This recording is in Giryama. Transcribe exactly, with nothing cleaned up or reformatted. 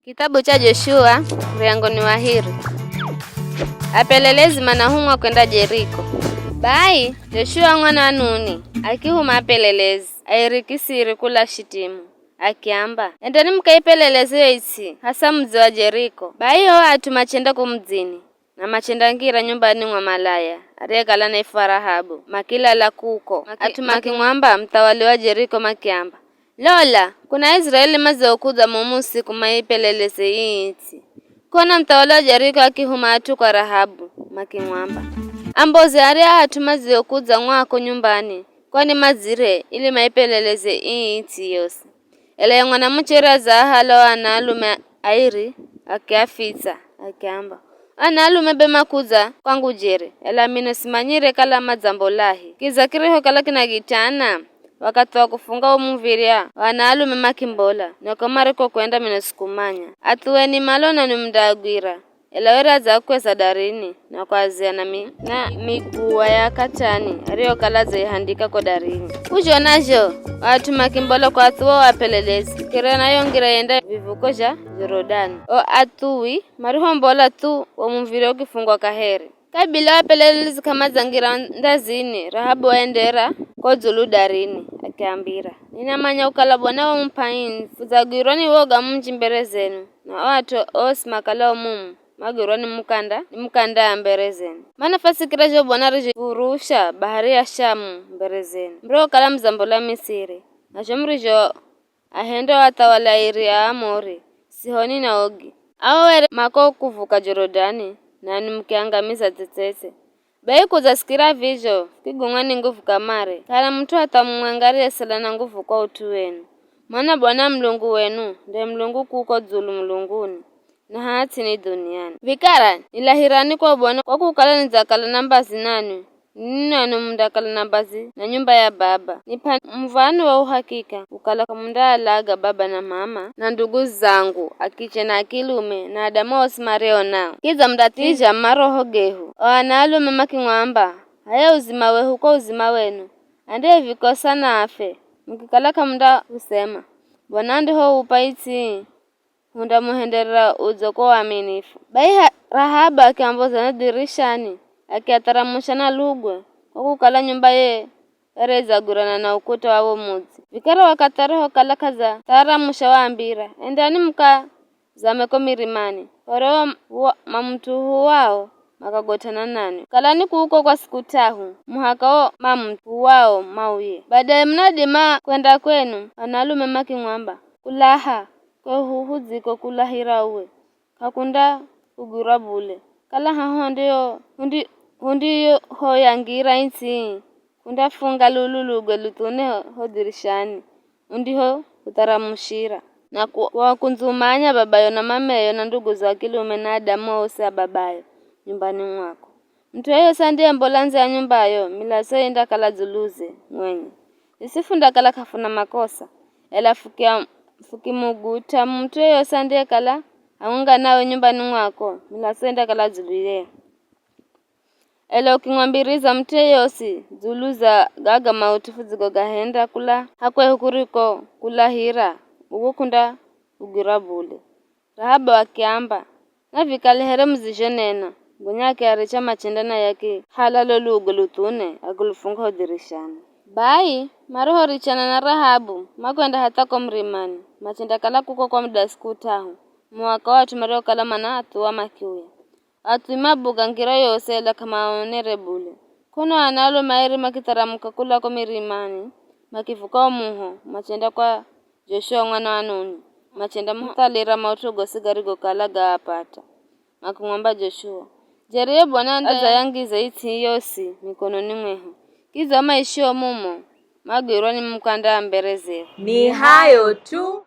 Kitabu cha Joshua, muryango ni wa hiri. Apelelezi manahumwa kwenda Jeriko. Bai, Joshua mwana wa Nuni, akihuma apelelezi, airi kisiri kula Shitimu, akiamba, "Endani mukaipeleleze yo its'i, hasa mudzi wa Jeriko." Bai o at'u machenda ko mudzini, na machendangira nyumbani mwa malaya, ariyekala anaifwa Rahabu, makilala kuko. Maki-, at'u makimwamba muthawali wa Jeriko makiamba, "Lola, kuna Aiziraeli madzokudza mumu usiku maipeleleze ii its'i." Kona muthawali wa Jeriko akihuma at'u kwa Rahabu, makimwamba, "Amboze arya at'u madzokudza ngwako nyumbani, kwani madzire ili maipeleleze ii its'i yosi." Ela ye mwanamuche ariyezaa ahala o anaalume airi, akiafitsa, akiamba, "O anaalume be makudza kwangu jeri, ela mino simanyire kala madzambolahi. Kiza kirihokala kinagitana, wakathi wa kufunga wo muv̱irya, o anaalume makimbola, nako marikokwenda mino sikumanya. Athuweni malo nanwi mundaagwira." Ela were adzakweza darini na kuazia na mi-, na miguwa ya katani ariyokala adzaihandika ko darini. K'uzhona zho, o at'u makimbola kuathuwa o apelelezi, kere na yo ngira yenda vivuko zha Jorodani. O athuwi marihombola thu, wo muv̱irya ukifungwa kaheri. Kabila o apelelezi k'amadzangira ndazini, Rahabu waendera ko dzulu darini, akiambira, "Ninamanya kukala Bwana wamup'a indzi, kudzagwirwa ni woga munji mbere zenu, na o at'u osi makalao mumu magwirwa ni mukanda, ni mukanda mbere zenu. Mana fwasikira zho Bwana arizhiv̱urusha bahari ya Shamu mbere zenu, murihokala mudzambola Misiri, na zho murizhoahenda o athawali airi a Aamori, Sihoni na Ogi. Ao were mako kuvuka Jorodani, nanwi mukiangamiza tsetsetse. Bai kudzasikira vizho, fukigongwa ni nguvu kamare, k'ana mut'u hatha mumwenga ariyesala na nguvu kwa ut'u wenu. Mana Bwana Mulungu wenu nde Mulungu kuko dzulu mulunguni, na haha ts'ini dhuniani. Vikara, nilahirani kwa Bwana kwa kukala nidzakala na mbazi nanwi, ninwi nanwi mundakala na mbazi na nyumba ya baba. Nip'ani muv̱ano wa uhakika kukala k'amundaalaga baba na mama, na ndugu zangu, akiche na akilume, na adamu osi mario nao. Kidza mundathizha maroho gehu, o anaalume makimwamba, 'H'aya uzima wehu kwa uzima wenu, andevikosa na afe, mukikala k'amundausema, Bwana andihoup'a its'i, hundamuhenderera udzo kwa uaminifu.'" Bai Ha-, Rahabu akiamboza na dirishani, akiatharamusha na lugwe, kwa kukala nyumba ye were idzagwirana na ukuta wa wo mudzi. Vikara wakathi arihokala k'adzatharamusha waambira, "Endani mukazame ko mirimani, p'ore wo, wo mamut'u uhuwao makagot'ana nanwi. Kalani kuko kwa siku t'ahu, muhaka wo mamut'u uhuwao mauye. Badaye munadima kwenda kwenu." Anaalume makimwamba, "Kulaha kwehu hudziko kulahira uwe, k'akundakugwirwa bule. Kala haho ndiyo hundi-, hundihoyangira its'i, kundafunga lulu lugwe luthune ho, ho dirishani, undihohutharamushira, na ku-, kuwakundzumanya babayo na mameyo na nduguzo a kilume na adamu osi a babayo nyumbani mwako. Mut'u yeyosi andiyembola ndze ya nyumbayo, milatso indakala dzuluze mwenye. Siswi fundakala k'afuna makosa, ela fukia-, fukimugut'a mut'u yeyosi andiyekala hamwenga nawe nyumbani mwako, milatso indakala dzuluze. Ela ukimwambiriza mut'u yeyosi dzulu za gaga maut'u fudzigogahenda kula hakwehu kuriko kulahira, uwe k'undaugwirwa bule." Rahabu akiamba, "Navikale here mudzizhonena." Gonya akiaricha machenda naye akihala lo lugwe luthune, akulufunga ho dirishani. Bai, marihorichana na Rahabu, makwenda hatha ko murimani, machendakala kuko kwa muda siku t'ahu, muhaka o at'u mariokala manathuwa makiuya. At'u mabuga ngira yosi ela k'amaaonere bule. K'ona anaalume airi makitharamuka kula ko mirimani, makivuka wo muho, machenda kwa Joshua mwana wa Nuni, machendamuthalira maut'u gosi garigokala gaapata. Makimwamba Joshua, "Jeri ye Bwana adzayangiza its'i yosi mikononi mwehu, kidza o maishio mumo magwirwa ni mukanda mbere zehu." Ni hayo tu.